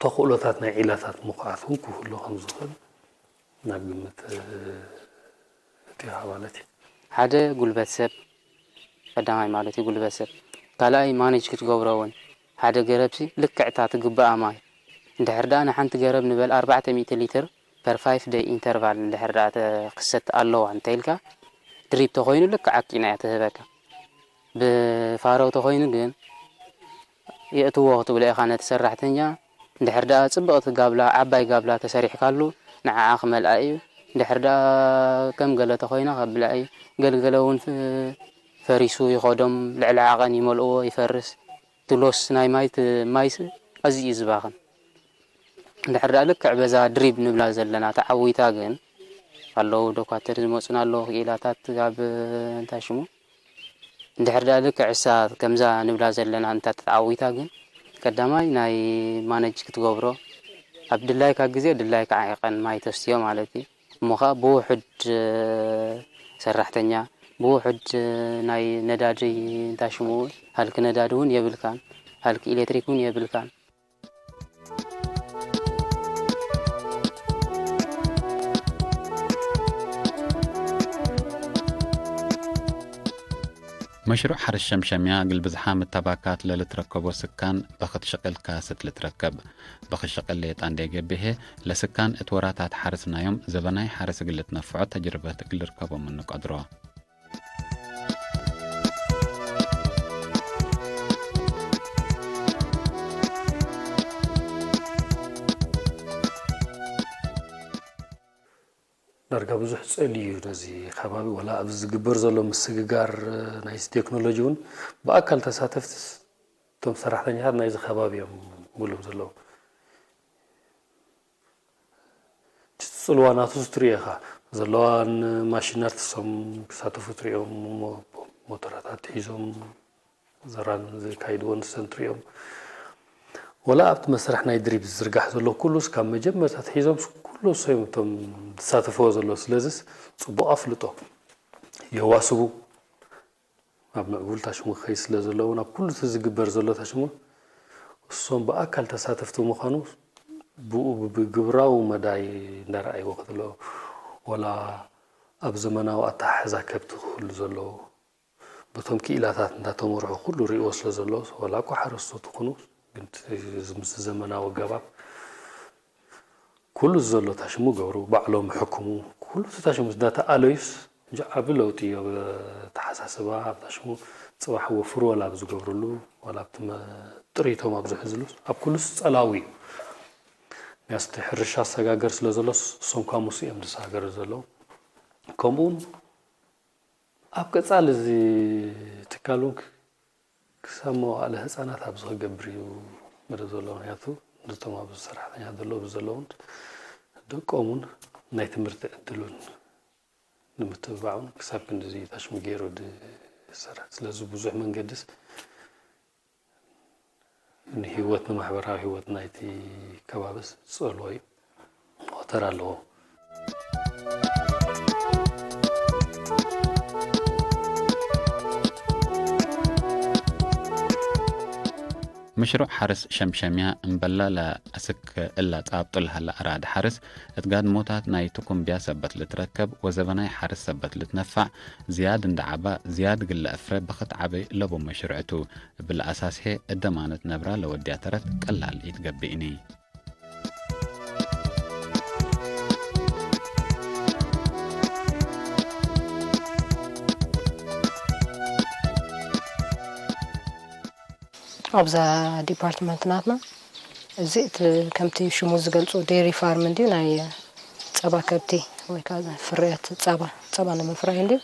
ተኽእሎታት ናይ ዒላታት ምኹዓት እውን ክህሉ ከም ዝኽእል ናብ ግምት እቲኻ ማለት እዩ። ሓደ ጉልበት ሰብ ቀዳማይ ማለት እዩ ጉልበት ሰብ ካልኣይ ማኔጅ ክትገብሮ እውን ሓደ ገረብሲ ልክዕ እታ ትግበኣ ማይ እንድሕር ደኣ ንሓንቲ ገረብ ንበል ኣርባዕተ ሚእቲ ሊትር per five day interval እንድሕር ደኣ ክሰቲ ኣለዋ እንተኢልካ ድሪፕ ተኾይኑ ልክዕ ዓቂና እያ ትህበካ። ብፋሮ ተኾይኑ ግን የእትዎ ክትብሎ ኢኻ ነቲ ሰራሕተኛ። እንድሕር ደኣ ጽብቕቲ ጋብላ፣ ዓባይ ጋብላ ተሰሪሕካሉ ንዓኣ ክመልኣ እዩ። እንድሕር ደኣ ከም ገለ ተኾይና ከብልዓ እዩ። ገልገለ እውን ፍ-፣ ፈሪሱ ይኸዶም፣ ልዕሊ ዓቐን ይመልእዎ፣ ይፈርስ። እቲ ሎስ ናይ ማይ፣ እቲ ማይስ ኣዝዩ እዩ ዝባኽን። እንድሕር ደኣ ልክዕ በዛ ድሪብ ንብላ ዘለና ተዓዊታ ግን፣ ኣለዉ ዶኳተር ዝመጹና ኣለዉ፣ ክኢላታት ኣብ እንታይ ሽሙ፣ እንድሕር ደኣ ልክዕ እሳ ከምዛ ንብላ ዘለና እንተ ተዓዊታ ግን፣ ቀዳማይ ናይ ማነጅ ክትገብሮ፣ ኣብ ድላይካ ግዜ ድላይካ ዓቐን ማይ ተስትዮ ማለት እዩ። እሞ ኸኣ ብውሑድ ሰራሕተኛ፣ ብውሑድ ናይ ነዳዲ እንታይ ሽሙ፣ ሃልኪ ነዳዲ እውን የብልካን፣ ሃልኪ ኤሌክትሪክ እውን የብልካን። መሽሩዕ ሓርስ ሸምሸምያ እግል ብዝሓ ምተባካት ለልትረከቦ ስካን በኽት ሽቅል ካስት ልትረከብ። በኽት ሽቅል ሌጣ እንዴ ገብሄ ለስካን እት ወራታት ሓርስ ናዮም ዘበናይ ሓርስ እግል ልትነፍዖ ተጅርበት እግል ልርከቦ ምኑ ቀድሮ። ዳርጋ ብዙሕ ጽእል እዩ ነዚ ከባቢ፣ ወላ ኣብዚ ዝግበር ዘሎ ምስግጋር ናይዚ ቴክኖሎጂ እውን ብኣካል ተሳተፍቲ እቶም ሰራሕተኛታት ናይዚ ከባቢ እዮም ምሉም ዘለዉ። እቲ ጽልዋ ናቱ ትርእዮ ኢኻ። ዘለዋ ማሽነርትሶም ክሳተፉ ትርእዮም፣ ሞተራታት ሒዞም ዘራን ዘካይድዎ ንሰን ትርእዮም። ወላ ኣብቲ መስርሕ ናይ ድሪብ ዝዝርጋሕ ዘሎ ኩሉስ ካብ መጀመርታ ኣትሒዞም ኩሉ እሶም እዮም እቶም ዝሳተፍዎ ዘለዉ። ስለዝስ ጽቡቕ ኣፍልጦ የዋስቡ። ኣብ ምዕቡል ታሽሙ ክኸይድ ስለ ዘለዎ ናብ ኩሉ እቲ ዝግበር ዘሎ ታሽሙ እሶም ብኣካል ተሳተፍቲ ምዃኑ ብኡ ብግብራዊ መዳይ እንዳረኣይዎ ከሎ ወላ ኣብ ዘመናዊ ኣተሓሕዛ ከብቲ ክህሉ ዘለዎ በቶም ክኢላታት እንዳተመርሑ ኩሉ ርእይዎ ስለ ዘሎ ወላ እኳ ሓረስቶት ይኹኑ ግን ምስ ዘመናዊ ኣገባብ ኩሉ ዘሎ ታሽሙ ገብሩ ባዕሎም ሕክሙ ኩሉ እቲ ታሽሙ እንዳተኣለዩስ እንጂ ዓቢ ለውጢ እዮ ተሓሳስባ ኣብ ታሽሙ ጽባሕ ወፍሩ ወላ ኣብ ዝገብርሉ ወላ ኣብቲ ጥሪቶም ኣብ ዝሕዝሉ ኣብ ኩሉስ ጸላዊ እዩ። ምክንያቱ እቲ ሕርሻ ኣሰጋገር ስለ ዘሎ እሶም ካሙስ እዮም ዝሳገሩ ዘለዉ። ከምኡ እውን ኣብ ቀጻሊ እዚ ትካል እውን ክሳብ መዋእለ ህጻናት ኣብዚ ክገብር እዩ መደብ ዘለዎ። ምክንያቱ ነቶም ኣብዚ ሰራሕተኛታት ዘለዉ ብዘለዉን ደቆምን ናይ ትምህርቲ ዕድሉን ንምትብባዕን ክሳብ ክንድዚ ታሽሙ ገይሩ ዝሰርሕ። ስለዚ ብዙሕ መንገድስ ንህይወት ንማሕበራዊ ህይወት ናይቲ ከባብስ ዝጸልዎ እዩ። ሞተር ኣለዎ። ምሽሩዕ ሓርስ ሸምሸምያ እምበላ ለአስክ እላ ጻብጡ ለሀላ አራድ ሓርስ እት ጋድሞታት ናይ ትኩምብያ ሰበት ልትረከብ ወዘበናይ ሓርስ ሰበት ልትነፋዕ ዝያድ እንደ ዓባ ዝያድ ግለ እፍረ በኽት ዓበ ለቡ መሽሩዕቱ እብል አሳስሄ እደማነት ነብራ ለወድያ ተረት ቀላል ኢትገብእኒ። ኣብዛ ዲፓርትመንት ናትና እዚ እቲ ከምቲ ሽሙ ዝገልጾ ዴሪ ፋርም እንድዩ ናይ ጸባ ከብቲ ወይ ከዓ ፍርያት ጸባ ጸባ ንምፍራይ እንድዩ።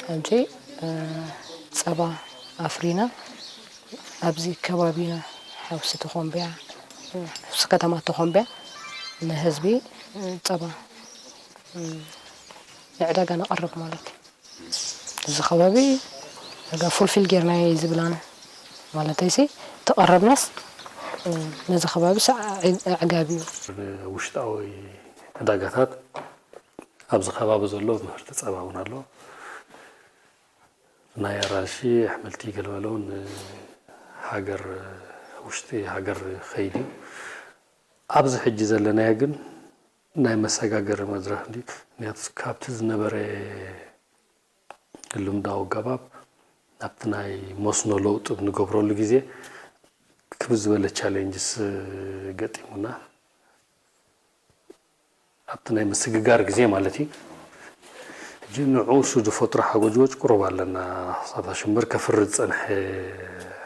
ሕጂ ጸባ ኣፍሪና ኣብዚ ከባቢና ሓውሲ ተኾምቢያ ሓውሲ ከተማ ተኾምቢያ ንህዝቢ ጸባ ንዕዳጋ ነቕርብ ማለት እዩ። እዚ ከባቢ ዳርጋ ፉልፊል ጌርናዮ እዩ ዝብል ኣነ። ማለተይሲ ተቐረብናስ ነዚ ከባቢ ኣዕጋቢ እዩ። ውሽጣዊ ዕዳጋታት ኣብዚ ከባቢ ዘሎ ምህርቲ ጸባ እውን ኣሎ። ናይ ኣራንሺ ኣሕምልቲ ገለመለ እውን ሃገር ውሽጢ ሃገር ይኸይድ እዩ። ኣብዚ ሕጂ ዘለናዮ ግን ናይ መሰጋገሪ መድረኽ እንዲ ምክንያቱ ካብቲ ዝነበረ ልምዳዊ ኣገባብ ናብቲ ናይ መስኖ ለውጢ ብንገብረሉ ግዜ ክብ ዝበለ ቻሌንጅስ ገጢሙና ኣብቲ ናይ ምስግጋር ግዜ ማለት እዩ። ሕጂ ንዑ እሱ ዝፈጥሮ ሓጎጅጎጅ ቁሩብ ኣለና። ክሳብ ሽምበር ከፍሪ ዝጸንሐ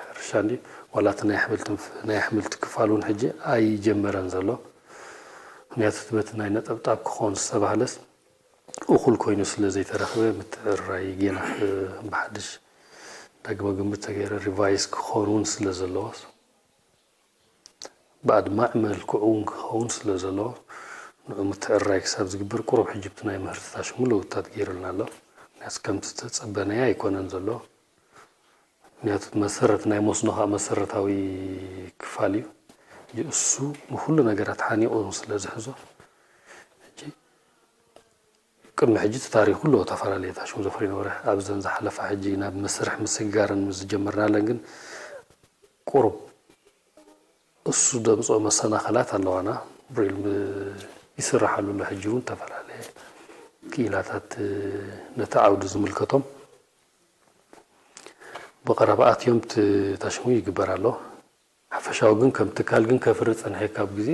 ሕርሻ እንዲ ዋላ እቲ ናይ ኣሕምልቲ ናይ ኣሕምልቲ ክፋል እውን ሕጂ ኣይጀመረን ዘሎ። ምክንያቱ እቲ በቲ ናይ ነጠብጣብ ክኸውን ዝተባህለስ እኹል ኮይኑ ስለ ዘይተረኽበ ምትዕርራይ ጌና ብሓድሽ ዳግመ ግምት ተገይረ ሪቫይዝ ክኸውን እውን ስለ ዘለዎስ ብኣድማዕ መልክዑ እውን ክኸውን ስለ ዘለዎ ንዑ ምትዕርራይ ክሳብ ዝግበር ቁሩብ ሕጂ ብቲ ናይ ምህርቲ ታሽሙ ለውጥታት ገይሩልና ኣሎ። ምክንያቱ ከምቲ ዝተጸበናዮ ኣይኮነን ዘሎ። ምክንያቱ መሰረት ናይ መስኖ ከዓ መሰረታዊ ክፋል እዩ። ሕጂ እሱ ንኩሉ ነገራት ሓኒቑ ስለ ዝሕዞ ሕጂ ቅድሚ ሕጂ እቲ ታሪክ ኩሉ ተፈላለየ ታሽሙ ዘፍሪ ነበረ ኣብዘን ዝሓለፋ ሕጂ ናብ መስርሕ ምስግጋረን ምስ ዝጀመርናለን ግን ቁሩብ እሱ ደምፅኦ መሰናኸላት ኣለዋና ብሪል ይስራሓሉ ኣሎ ሕጂ እውን ተፈላለየ ክኢላታት ነቲ ዓውዲ ዝምልከቶም ብቐረባ ኣትዮም ታሽሙ ይግበር ኣሎ ሓፈሻዊ ግን ከም ትካል ግን ከፍሪ ጸንሐ ካብ ግዜ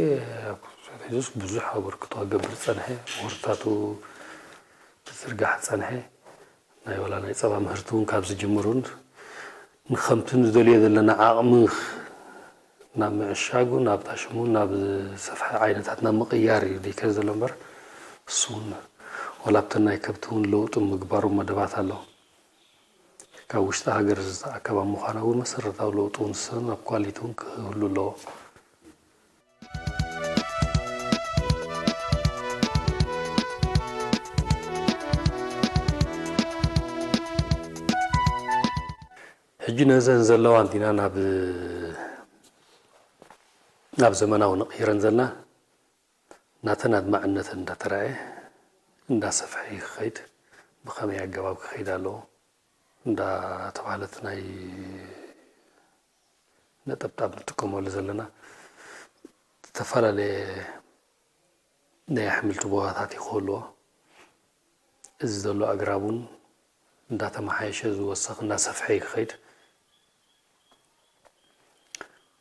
ሒዙስ ብዙሕ ኣበርክቶ ክገብር ጸንሐ። ምህርትታቱ ክዝርጋሕ ጸንሐ። ናይ ዋላ ናይ ጸባ ምህርቲ እውን ካብ ዝጅምር እውን ንከምቲ ንደልዮ ዘለና ዓቕሚ ናብ ምዕሻጉ ናብታ ሽሙ ናብ ዝሰፍሐ ዓይነታት ናብ ምቕያር እዩ ደይከ ዘሎ እምበር እሱ እውን ዋላ ኣብተን ናይ ከብቲ እውን ለውጢ ምግባሩ መደባት ኣሎ። ካብ ውሽጢ ሃገር ዝተኣከባ ምዃና እውን መሰረታዊ ለውጢ እውን ዝሰን ኣብ ኳሊቲ እውን ክህሉ ኣለዎ። ሕጂ ነዘን ዘለዋ እንዲና ናብ ናብ ዘመናዊ ንቕይረን ዘለና ናተን ኣድማዕነተን እንዳተራእየ እንዳሰፍሐ ክኸይድ ብኸመይ ኣገባብ ክኸይድ ኣለዎ እንዳተባህለት ናይ ነጠብጣብ ንጥቀመሉ ዘለና ዝተፈላለየ ናይ ኣሕምልቲ ቦታታት ይክህልዎ እዚ ዘሎ ኣግራብ እውን እንዳተመሓየሸ ዝወሰኽ እንዳሰፍሐ ክኸይድ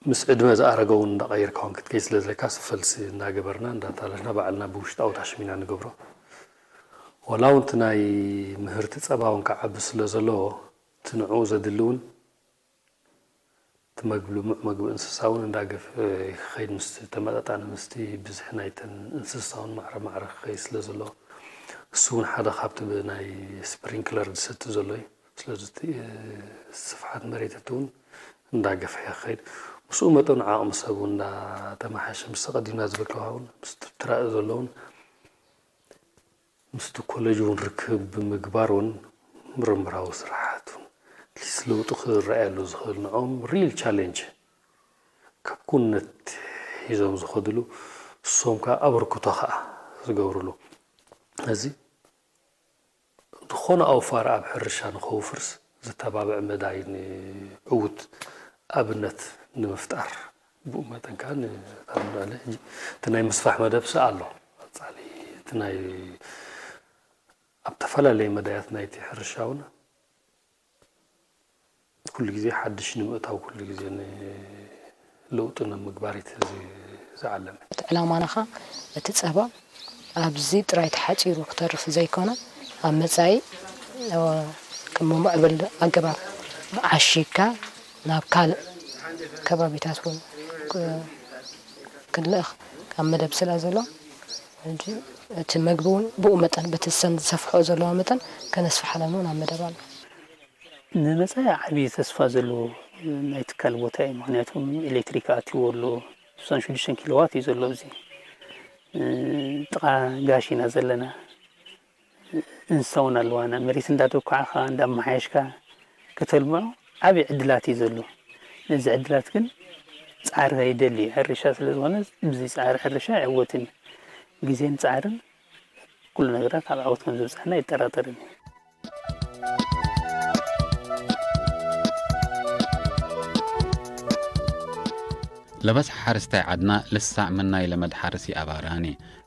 ምስ ዕድመ ዝኣረገ እውን እንዳቐየርካ እውን ክትከይ ስለ ዘለካ ፈልሲ እናገበርና እንዳታለሽና ባዕልና ብውሽጣዊ ታሽሚና ንገብሮ ወላ እውን እቲ ናይ ምህርቲ ፀባ እውን ክዓቢ ስለ ዘለዎ እቲ ንዕኡ ዘድሊ እውን እቲ መግቢ ልሙዕ መግቢ እንስሳ እውን እንዳገፍ ክኸይድ ምስቲ ተመጣጣኒ ምስቲ ብዝሒ ናይተን እንስሳ እውን ማዕረ ማዕረ ክኸይድ ስለ ዘለዎ እሱ እውን ሓደ ካብቲ ብናይ ስፕሪንክለር ዝሰቲ ዘሎ እዩ ስለዚ እቲ ስፍሓት መሬት እቲ እውን እንዳገፍሐ ክኸይድ ምስኡ መጠኑ ዓቕሚ ሰብ እውን እንዳተመሓሸ ምስ ተቐዲምና ዝበልካዋ እውን ምስቲ ትራእ ዘሎ እውን ምስቲ ኮሌጅ እውን ርክብ ብምግባር እውን ምርምራዊ ስራሓት እውን ሊስ ለውጢ ክረኣየሉ ዝኽእል ንዖም ሪል ቻሌንጅ ካብ ኩነት ሒዞም ዝኸድሉ እሶም ከዓ ኣበርክቶ ከዓ ዝገብርሉ እዚ ዝኾነ ኣውፋር ኣብ ሕርሻ ንኸውፍርስ ዝተባብዕ መዳይ ንዕውት ኣብነት ንምፍጣር ብኡ መጠን ከዓ ንታምናለ እቲ ናይ ምስፋሕ መደብ ስ ኣሎ ቀፃሊ እቲ ናይ ኣብ ተፈላለየ መዳያት ናይቲ ሕርሻ እውን ኩሉ ግዜ ሓድሽ ንምእታው ኩሉ ግዜ ንለውጢ ንምግባር እቲ ዝዓለመ። እቲ ዕላማና ኸዓ እቲ ጸባ ኣብዚ ጥራይ ተሓጺሩ ክተርፍ ዘይኮነ ኣብ መጻኢ ከም ምዕብል ኣገባብ ዓሺግካ ናብ ካልእ ከባቢታት እውን ክልእኽ ኣብ መደብ ስለ ዘሎ ሕጂ እቲ መግቢ እውን ብኡ መጠን በቲ ሰን ዝሰፍሕኦ ዘለዋ መጠን ከነስፍሓለን እውን ኣብ መደብ ኣሎ። ንመጻኢ ዓቢ ተስፋ ዘለዎ ናይ ትካል ቦታ እዩ። ምኽንያቱ ኤሌክትሪክ ኣትይዎ ኣሎ። ስሳን ሽዱሽተን ኪሎዋት እዩ ዘሎ ኣብዚ ጥቓ ጋሽ ኢና ዘለና። እንስሳ እውን ኣለዋና። መሬት እንዳደኳዕኻ እንዳመሓየሽካ ከተልምዖ ዓቢ ዕድላት እዩ ዘሎ። ነዚ ዕድላት ግን ጻዕሪ ይደሊ እዩ። ሕርሻ ስለ ዝኾነ ብዘይ ጻዕሪ ሕርሻ ኣይዕወትን እዩ። ግዜን ጻዕርን ኩሉ ነገራት ኣብ ዓወት ከም ዘብጽሓና ኣይጠራጠርን እየ። ለበዝሐ ሓረስታይ ዓድና ልሳዕ ምናይ ለመድ ሓርስ ይኣባራኒ።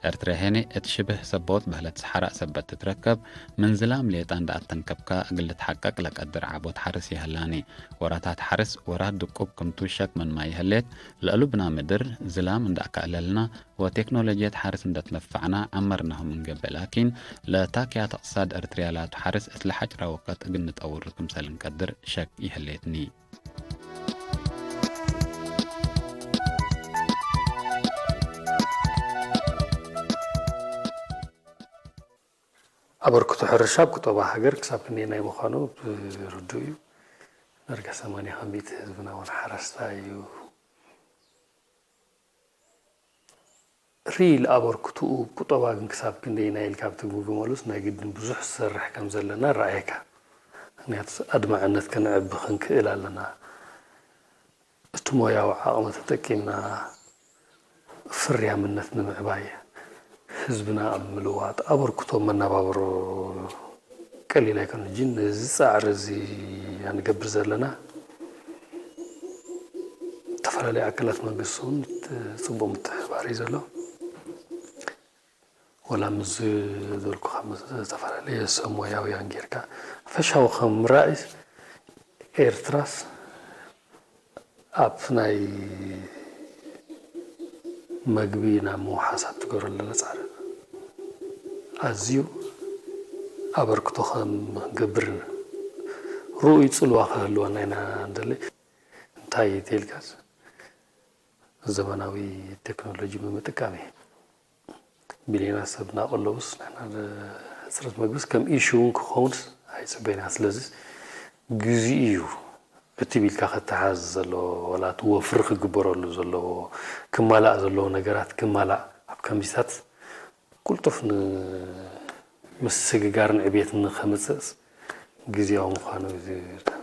ኤርትራ ሄኔ እት ሽብህ ሰቦት በህለት ሰሓራእ ሰበት ትትረከብ፣ ምን ዝላም ሌጣ እንዳ ኣተንከብካ እግል ልትሓቀቅ ለቀድር ዓቦት ሓርስ ይሀላኒ። ወራታት ሓርስ ወራት ድቁብ ክምቱ ሸክ ምን ማይ ይሀሌት፣ ለእሉብና ምድር ዝላም እንዳ ኣካእለልና ወቴክኖሎጂየት ሓርስ እንደትነፋዕና ዓመርናሁ ምንገብእ ላኪን፣ ለታክያት እቅትሳድ ኤርትርያ ላቱ ሓርስ እት ለሓጭራ ወቀት እግል ንጠውር ክምሰል እንቀድር ሸክ ይሀሌትኒ። ኣበርክቶ ሕርሻ ኣብ ቁጠባ ሃገር ክሳብ ክንደየናይ ምዃኑ ርዱእ እዩ። ዳርጋ ሰማንያ ካብ ሚእቲ ህዝብና እውን ሓረስታይ እዩ። ሪል ኣበርክትኡ ቁጠባ ግን ክሳብ ክንደየናይ ኢልካ ኣብ ትግምግመሉስ ናይ ግድን ብዙሕ ዝሰርሕ ከም ዘለና ርኣየካ። ምክንያቱ ኣድማዕነት ከነዕቢ ክንክእል ኣለና። እቲ ሞያዊ ዓቕሚ ተጠቂምና ፍርያምነት ንምዕባይ፣ ህዝብና ኣብ ምልዋጥ ኣበርክቶ መነባብሮ ቀሊል ኣይኮነን። ሕጂ ነዚ ጻዕሪ እዚ ንገብር ዘለና፣ ዝተፈላለዩ ኣካላት መንግስቲ እውን ጽቡቕ ምትሕብባር እዩ ዘሎ። ወላ ምስ ዝበልኩኻ ምስ ዝተፈላለየ ሰብ ሞያውያን ጌርካ ፈሻዊ ከም ራእይ ኤርትራስ ኣብ ናይ መግቢ ናብ ምውሓስ ኣብ ትገብሮ ዘለና ጻዕሪ ኣዝዩ ኣበርክቶ ከም ክንገብር ርኡይ ጽልዋ ክህልወና ኢና ንደሊ። እንታይ ተልካስ ዘመናዊ ቴክኖሎጂ ብምጥቃም እዩ። ቢልዮናት ሰብ እናቐለቡስ ንሕና ሕፅረት መግብስ ከም ኢሹ እውን ክኸውንስ ኣይፅበይና። ስለዚ ግዜኡ እዩ እቲ ቢልካ ከተሓዝ ዘለዎ፣ ዋላ እቲ ወፍሪ ክግበረሉ ዘለዎ፣ ክማላእ ዘለዎ ነገራት ክማላእ ኣብ ከምዚታት ቁልጡፍ ንምስግጋርን ዕብየትን ንኸምፅእስ ግዜያዊ ምዃኑ እዩ ዝርዳእ።